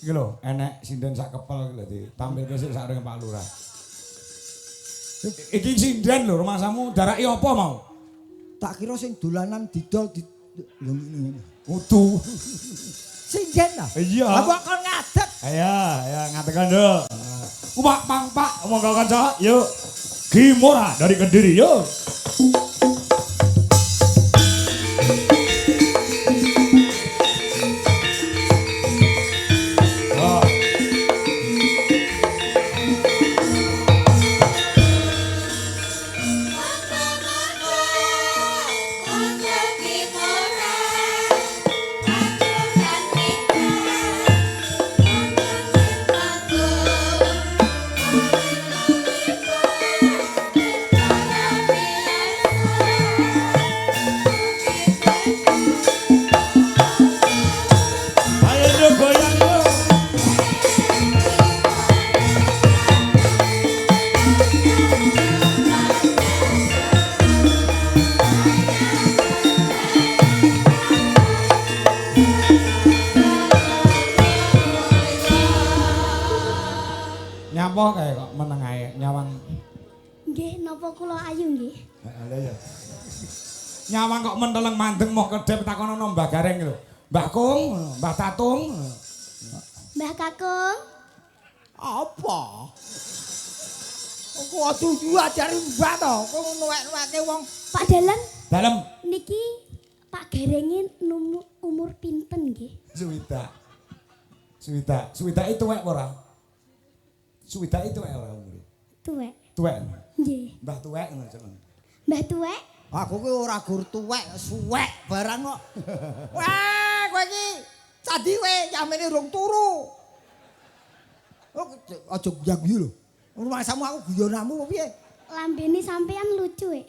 Iki lho, enek sinden sak kepel iki lho ditampilke sik sak Pak Lurah. Iki sinden lho, rumasamu daraki apa mau? Tak kira sing dolanan didol di lho ngene. Kudu. Sinden ta? Iya. Lah kok kon ngadeg. Ayo, ayo ngatekan, Nduk. Kupak pang pak, monggo kanca, yuk. Kimora dari Kediri, yuk. Oh. Ayo Nduk goyang yuk. Nyapa kae kok meneng ae nyawang. Nggih, napa kula ayu nggih? Heeh, lha ya. Nyawang kok menteleng mandeng moh kedhep takonono Mbah Gareng lho. Mbah Kung, Mbah Tatung. Mbah Kakung, Apa? Kok aduh ajari mbah to, kok nuwek-nuweke wong. Pak Dalang Dalem niki Pak Garenge umur pinten nggih? Suwidak. Suwidak. Suwidak itu tuwek ora? Suwidak itu tuwek ora umure? Tuwek. Tuwek. Nggih. Mbah tuwek ngono jeneng. Mbah tuwek, Aku ki ora gur tuwek, suwek barang kok. Wah, kowe iki candi kowe yamene urung turu. Oh, aja guyu-guyu lho. Rumangsamu aku guyonanmu apa piye? Lambene sampean lucu e.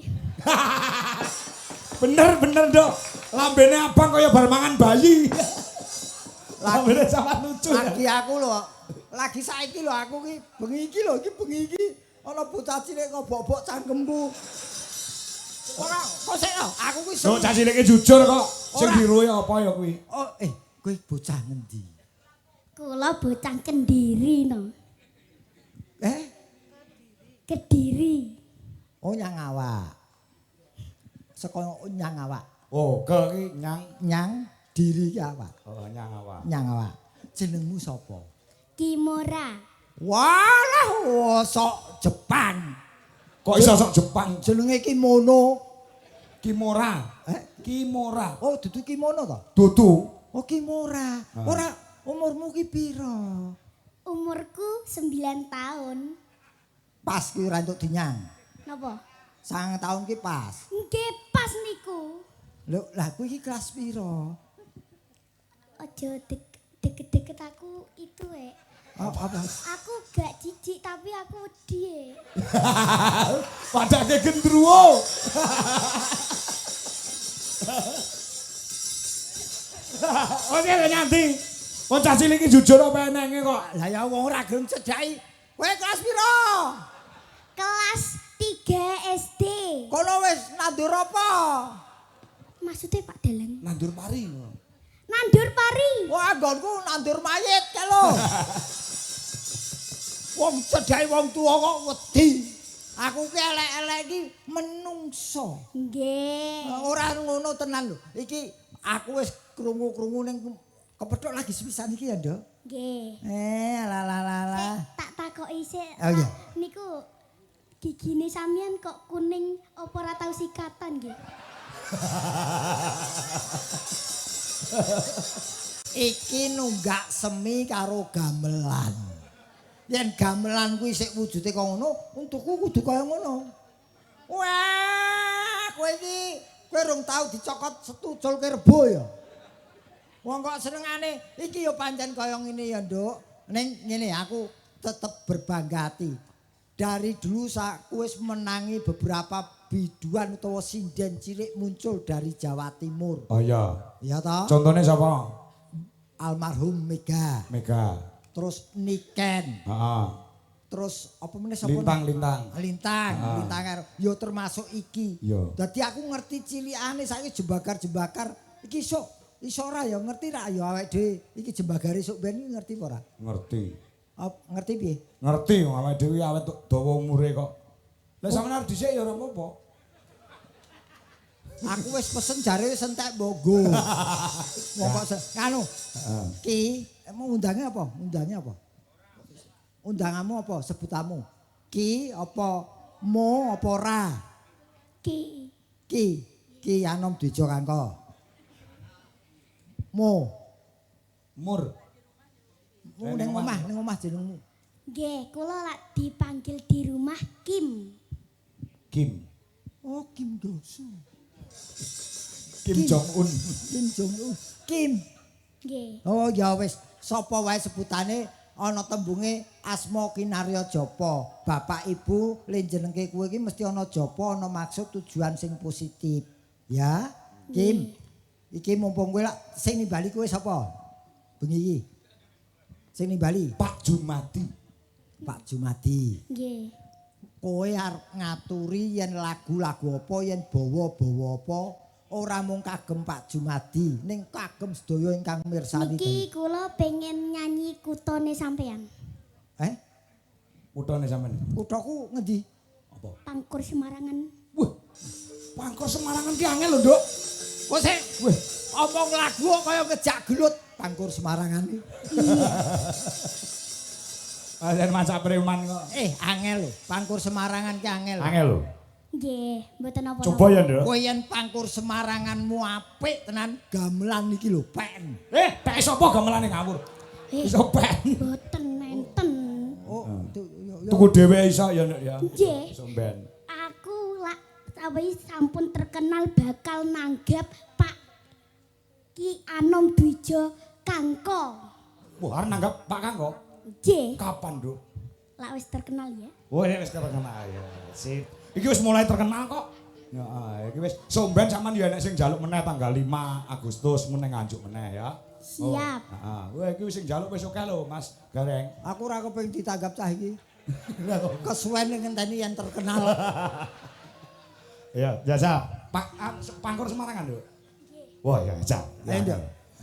Bener bener, Nduk. Lambene abang kaya bar mangan bayi. Lambene sampean lucu. Lagi aku lho, lagi saiki lho aku ki bengi iki lho, iki bengi iki ana bocah cilik ngobok-obok cangkemku. Ora, kok sik lho, aku ki Nduk cah cilike jujur kok. Sing Ora. diruwe apa ya kuwi? Oh, kowe bocah ngendi? Kula bocah Kediri no. Eh? Kediri. Oh, nyang awak. Saka nyang awak. Oh, ke ki nyang Nyang diri ki awak. oh nyang awak. Nyang awak. Jenengmu sapa? Kimora. Walah, wah, sok Jepang. Kok iso sok Jepang? Jenenge kimono. Kimora. Eh? Kimora. Oh, dudu kimono to? Dudu. Oh, kimora. Ah. Ora, umurmu ki pira? Umurku 9 tahun. Pas ki ora entuk dinyang. Napa? 9 tahun ki pas. Nggih, pas niku. Lho, lah kuwi iki kelas pira? Aja deket-deket aku itu e. Apa? Apa? Aku gak jijik tapi aku wedi e. Padake gendruwo. Oh, iya nyanti. Wong cah cilik iki jujur apa enenge kok. Lah ya wong ora gelem cedhaki. Kowe kelas pira? Kelas 3 SD. Kono wis nandur apa? Maksudnya Pak Dalang? Nandur pari. Nandur pari. Wah, nggonku nandur mayit kae lho. Wong cedhaki wong tuwa kok wedi. Aku ki elek-elek iki menungso. Nggih. Ora ngono tenan lho. Iki aku wis krungu-krungu ning kepethuk lagi sepisan iki ya, Nduk. Nggih. La la la la. Tak takoki sik. Oh, iya. Niku gigine sampean kok kuning apa ora tau sikatan nggih? Iki nunggak semi karo gamelan. Yen gamelan kuwi sik wujude kaya ngono, untuku kudu kaya ngono. Wah, kowe iki kowe rung tau dicokot setucul ke rebo ya. Wong kok senengane iki ya pancen kaya ngene ya, Nduk. Ning ngene aku tetep berbangga ati. Dari dulu aku wis menangi beberapa biduan utawa sinden cilik muncul dari Jawa Timur. Oh iya. Ya toh? Contohnya siapa? Almarhum Mega. Mega. Terus Niken. Heeh. Terus apa meneh sapa? Lintang, Lintang. Lintang, Ah. Lintang karo ya termasuk iki. Iya. Dadi aku ngerti cilikane saiki jembakar-jembakar iki sok Iso ora ya ngerti ra ya awake dhewe iki jembagare sok ben ngerti apa ora? Ngerti. Ngerti piye? Ngerti awake dhewe awet dawa umure kok. Lah sampeyan arep dhisik ya ora apa-apa. Aku wis pesen jare wis entek mbonggo. Wong kok anu. Heeh. Ki, mau undangnya apa? Undangnya apa? Undanganmu apa? Sebutamu. Ki apa mo apa ora? Ki. Ki, Ki Anom Dwijo Kangko. Mo. Mur. Mo ning omah, ning omah jenengmu. Nggih, kula lak dipanggil di rumah Kim. Kim. Oh, Kim Dosu. Kim Jong Un. Kim Jong Un. Kim. Nggih. Oh ya wis, sapa wae sebutane ana tembunge asma kinarya japa. Bapak ibu le jenengke kowe iki mesti ana japa, ana maksud tujuan sing positif. Ya, Kim. Iki mumpung kowe lak sing nimbali kowe sapa? Bengi iki. Sing nimbali Pak Jumadi. Pak Jumadi. Nggih. Kowe arep ngaturi yen lagu-lagu apa yen bawa-bawa apa ora mung kagem Pak Jumadi ning kagem sedaya ingkang mirsani. Niki kula pengen nyanyi kutone sampean. Eh? Kutone sampean. Kuthaku ngendi? Apa? Pangkur Semarangan. Wah. Pangkur Semarangan ki angel lho, Nduk. Kok sik Wah, omong lagu kok kaya ngejak gelut Pangkur Semarangan iki. Pancen macak preman kok. Angel lho, Pangkur Semarangan ki angel. Angel lho. Nggih, mboten napa-napa. Coba ya, Nduk. Kowe yen Pangkur Semaranganmu apik tenan, gamelan iki lho pen. Pek sapa gamelane ngawur? Iso pen. Mboten enten. Oh, yo. Tuku dhewe iso ya, Nduk ya. Nggih. Iso ben. Aku lak awis sampun terkenal bakal nanggap Pak Ki Anom Dwijo Kangko. Wah, arep nanggap Pak Kangko. Nggih. Kapan, Nduk? Lak wis terkenal ya. Wah, wis terkenal ya. Sip. Iki wis mulai terkenal kok. Ya, iki wis somben sampean ya nek sing njaluk meneh tanggal 5 Agustus meneh Nganjuk meneh ya. Siap. Heeh. Wah, iki wis sing njaluk wis akeh lho, Mas Gareng. Aku ora kepengin ditanggap cah iki. Kesuwen ngenteni yen terkenal. Iya, jasa. Pak Pangkur Semarangan, Nduk. Wah, ya, jasa. Ayo, Nduk.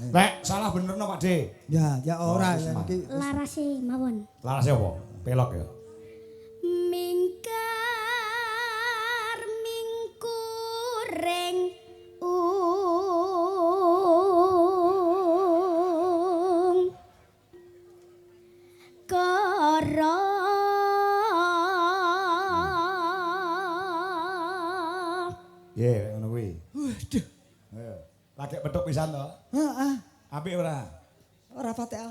Lek salah benerno Pak D. Ya, ya ora Oh, ya iki. Larase mawon. Larase apa? Pelok ya. Mingkar mingkuring ung kara. Nggih, ngono kuwi. Waduh. Ayo. Lagi petuk pisan to? Heeh. Apik ora? Ora patek.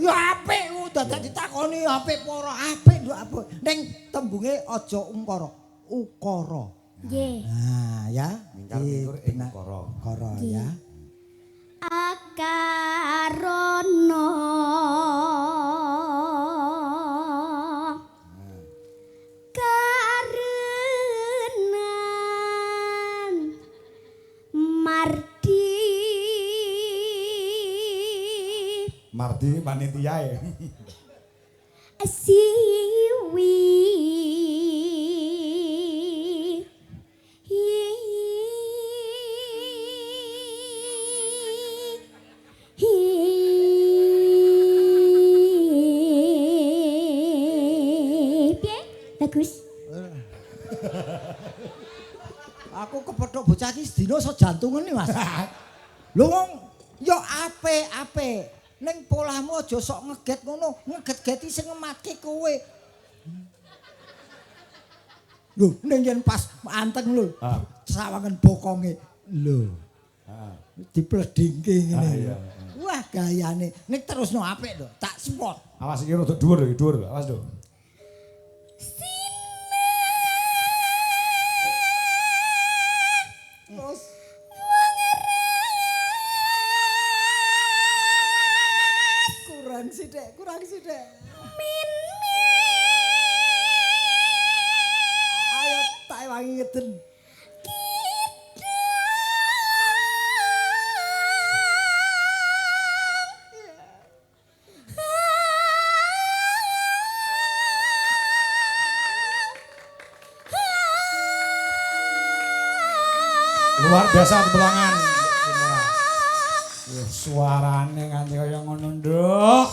Ya apik ku dadak ditakoni apik apa ora apik nduk apik. Ning tembunge aja ungkara, ukara. Nggih. Nah, ya. Mingkar mingkur ing ukara. Ukara ya. Akarana karenan mardi. Mardi panitia ya. Siwi piye? Bagus. Aku kepethuk bocah iki sedina iso jantungan nih, Mas. Lho wong ya apik-apik. Ning polahmu aja sok ngeget ngono, ngeget-geti sing ngematke kowe. Lho, ning yen pas anteng lho, sawangen bokonge. Lho. Heeh. Dipledingke ngene. Iya. Wah, gayane. Nek terusno apik lho, tak spot. Awas iki rada dhuwur lho, dhuwur lho. Awas lho. Terus kurang sithik, kurang sithik. Ayo tak ewangi ngeden. Luar biasa tepuk tangan. Suarane nganti kaya ngono, Nduk.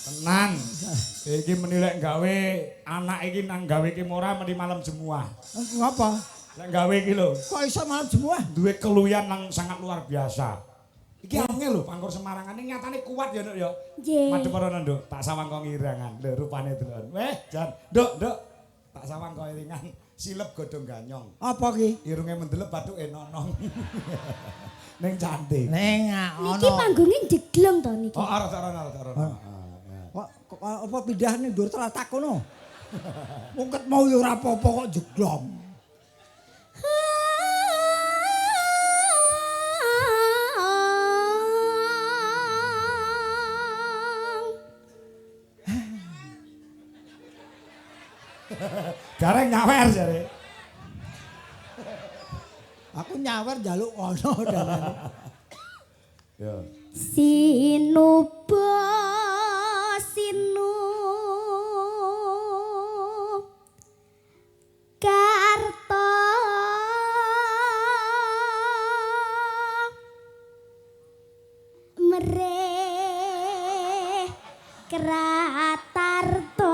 Tenan. Iki menilek gawe anak iki nang gawe iki ora meni malam jemuah. Ngapa? Lek gawe iki lho, Kok iso malam jemuah? Duwe keluyan nang sangat luar biasa. Iki angel lho pangkur Semarangane nyatane kuat ya, Nduk ya. Nggih. Madhep ora, Nduk, tak sawang kok ngirangan. Lho rupane delok. Weh, jan. Nduk, Nduk. Tak sawang kok iringan. Silep godhong ganyong. Apa ki? Irunge mendelep bathuke nonong. Ning cantik. Ning ana. Niki panggunge jeglong to niki. Oh, ora ora ora ora. Kok apa pindah ning dhuwur telatak kono? Wong ket mau ya ora apa-apa kok jeglong. Gareng nyawer jare. Aku nyawer njaluk kono dalane. Ya. Sinuba sinu karta mreh kratarta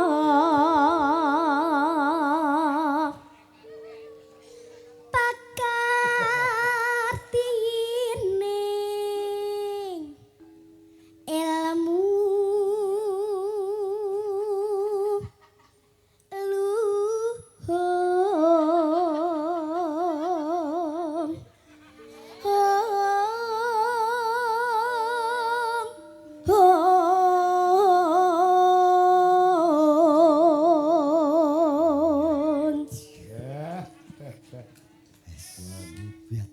pakartining ilmu luhung hung hung Ya.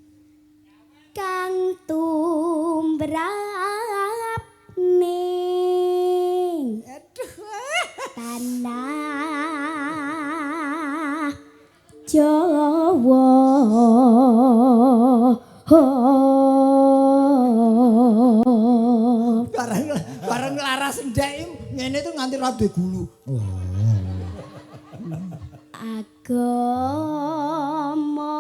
kang tumrap ning Aduh. tanah Jawa. Bareng bareng laras ndek ngene tuh nganti ra duwe gulu. Agama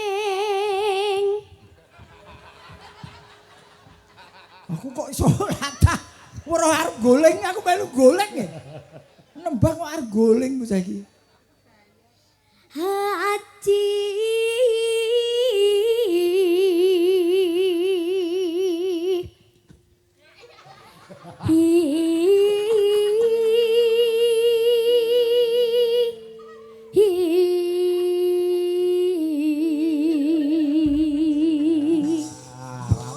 geming Aku kok iso latah. Weruh arep goleng aku melu goleng ya. Nembang kok arep goleng bocah iki. haji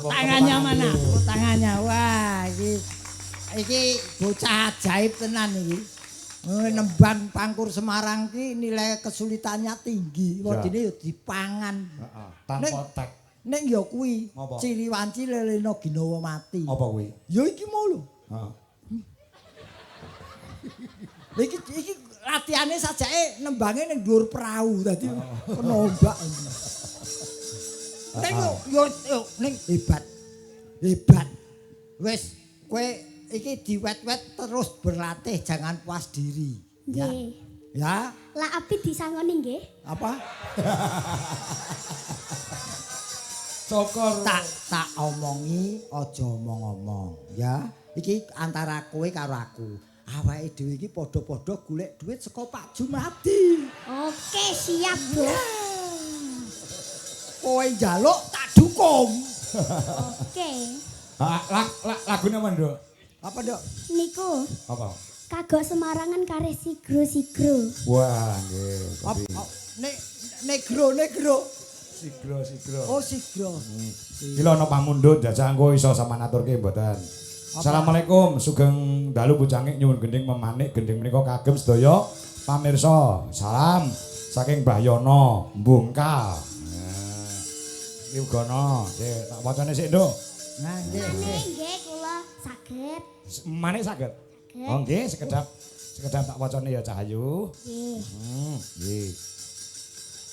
Tangannya mana? Tepuk tangannya. Wah, iki iki bocah ajaib tenan iki. Nembang pangkur Semarang ki nilai kesulitannya tinggi. Wedine yo dipangan. Heeh, tanpa tek. Ning ya kuwi Apa? ciri wanci lelena ginawa mati. Apa kuwi? Ya iki mau lho. Heeh. Iki iki latihane sajake nembange ning dhuwur perahu dadi kena ombak. Ning yo yo yo ning hebat. Hebat. Wis kowe iki diwet-wet terus berlatih jangan puas diri. Ya. Nggih. Ya, Lah api disangoni nggih. apa? Syukur. Tak tak omongi aja omong-omong ya. Iki antara kowe karo aku. Awake dhewe iki padha-padha golek duit saka Pak Jumadi. Oke, siap, Bu. Kowe njaluk tak dukung. Oke. Lagune apa, Nduk? Apa, Nduk? Niku Apa? kagok Semarangan kareh sigro-sigro. Wah, nggih. Nek negro negro. Sigro sigro. Oh, sigro. Iki lho ana pamundhut jajah engko iso sampean aturke mboten. Assalamualaikum, sugeng dalu bocangik nyuwun gending memanik gending menika kagem sedaya pamirsa. Salam saking Mbah Yono Mbungkal. Nah, iki uga ana. Sik tak wacane sik, Nduk. Nah, nggih, nggih. Nggih, kula saged. Manik saged. Oh nggih, sekedap sekedap tak wacane ya Cahayu. Nggih. Nggih.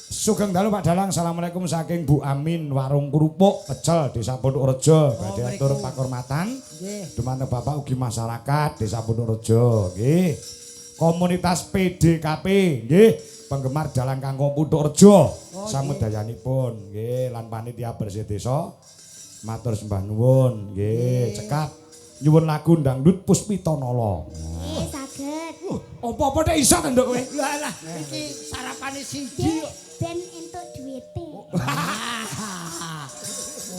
Sugeng dalu Pak Dalang, assalamualaikum saking Bu Amin Warung Kerupuk Pecel Desa Pondokrejo badhe atur pakurmatan. Nggih. Dumateng Bapak ugi masyarakat Desa Pondokrejo nggih. Komunitas PDKP nggih. Penggemar Dalang Kangkung Puthukrejo samudayanipun nggih lan panitia bersih desa matur sembah nuwun nggih cekap nyuwun lagu dangdut Puspita Nala. Nggih, saged. Apa-apa tek iso to nduk kowe? Lah lah iki sarapane siji kok. Ben entuk duwite.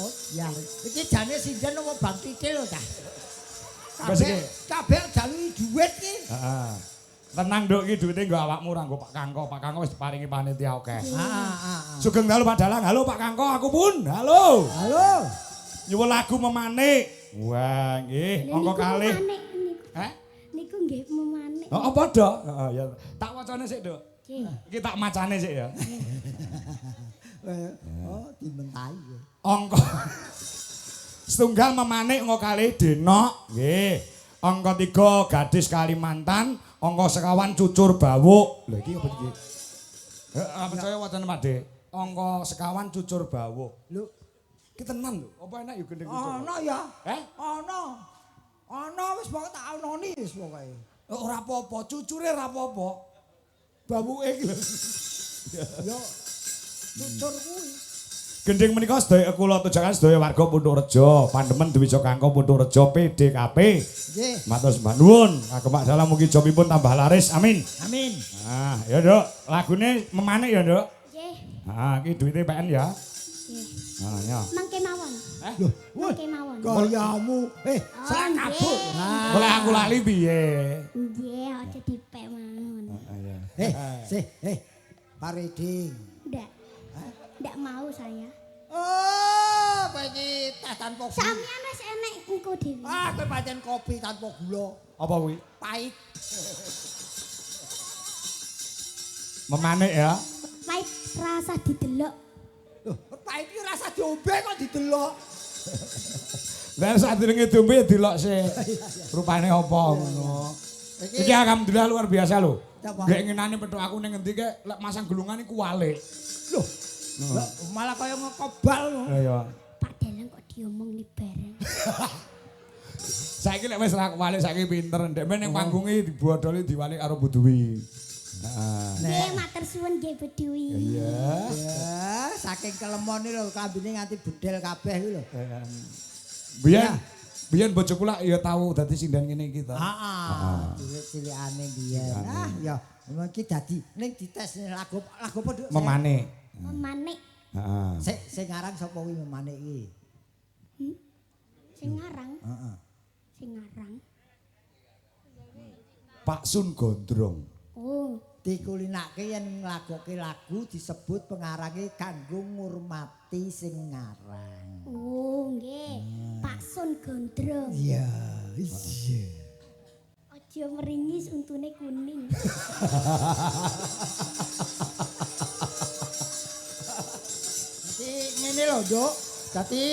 Oh, ya. Iki jane sinden apa Bang Titil lho ta? Wes iki. Kabeh jaluki dhuwit iki. Heeh. Tenang nduk iki duwite nggo awakmu ora nggo Pak Kangko. Pak Kangko wis diparingi panitia akeh. Heeh, heeh. Sugeng dalu Pak Dalang. Halo Pak Kangko, aku pun. Halo. Halo. Nyuwun lagu Memanik. Wah, nggih, angka kalih. Memanik niku. Heh? Niku nggih memanik. Heeh, padha. Heeh, ya. Tak wacane sik, Nduk. Nggih. Iki tak macane sik ya. Oh, dimentai. Angka setunggal Memanik angka kalih Denok. Nggih. Angka 3 Gadis Kalimantan, angka sekawan Cucur Bawuk. Lha iki apa iki? Heeh, percaya wacane Pak De. Angka sekawan Cucur Bawuk. Lho, iki tenan lho. Apa enak ya gendeng cucur? Ana ya. Eh? Ana. Ana wis pokoke tak ononi wis pokoke. Ora apa-apa, cucure ora apa-apa. Bawuke iki lho. Ya cucur kuwi. Gending menika sedaya kula tujakan sedaya warga Puthukrejo, pandemen Dwija Kangkung Puthukrejo PDKP. Nggih. Matur sembah nuwun. Kagem Pak Dalang mugi jobipun tambah laris. Amin. Amin. Ah, ya Nduk, lagune Memanik ya, Nduk. Nggih. Ah, iki duwite PN ya. Nggih. Ah, ya. Mangke mawon. Eh? Lho, Mangke mawon. Gayamu. Serang kabur. Boleh aku lali piye? Nggih, aja dipek mawon. Ah, ya. Sih, Pariding. Ndak. Ndak mau saya. Oh, kowe iki teh tanpa gula. Sampeyan wis enek engko dhewe. Ah, kowe pancen kopi tanpa gula. Apa kuwi? Pahit. Memanik ya. Pahit rasa didelok. Loh, pahit iki rasa diombe kok didelok. Lah sadurunge diombe ya delok sih. Rupane apa ngono. Iki alhamdulillah luar biasa lho. Gek ngenane petuk aku ning ngendi kek lek masang gulungan iku walik. Loh. Malah kaya ngekobal ngono. Lah ya. Pak Dalang kok diomongne bareng. Saiki lek wis ra walik saiki pinter. Ndek men ning panggunge dibodoli diwalik karo Bu Dwi. Heeh. Nggih, matur suwun nggih Bu Dwi. Iya. Ya, saking kelemone lho klambine nganti bedel kabeh kuwi lho. Biyen bojoku lak ya tau dadi sinden ngene iki to. Heeh. Cilik-cilikane biyen. Ah, ya iki dadi ning dites lagu lagu apa, Duk? Memanik. Memanik. Heeh. Sik sing ngarang sapa kuwi Memanik iki? Sing ngarang? Heeh. Sing ngarang. Pak Sun Gondrong. Oh, Dikulinake yen nglagoke lagu disebut pengarange kanggo ngurmati sing ngarang. Oh, nggih. Pak Sun Gondrong. Iya, iya. Aja meringis untune kuning. Dadi ngene lho, Nduk. Dadi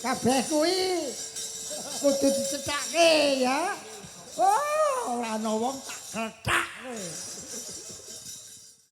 kabeh kuwi kudu dicethake ya. Oh, ora ana wong tak klethak kowe.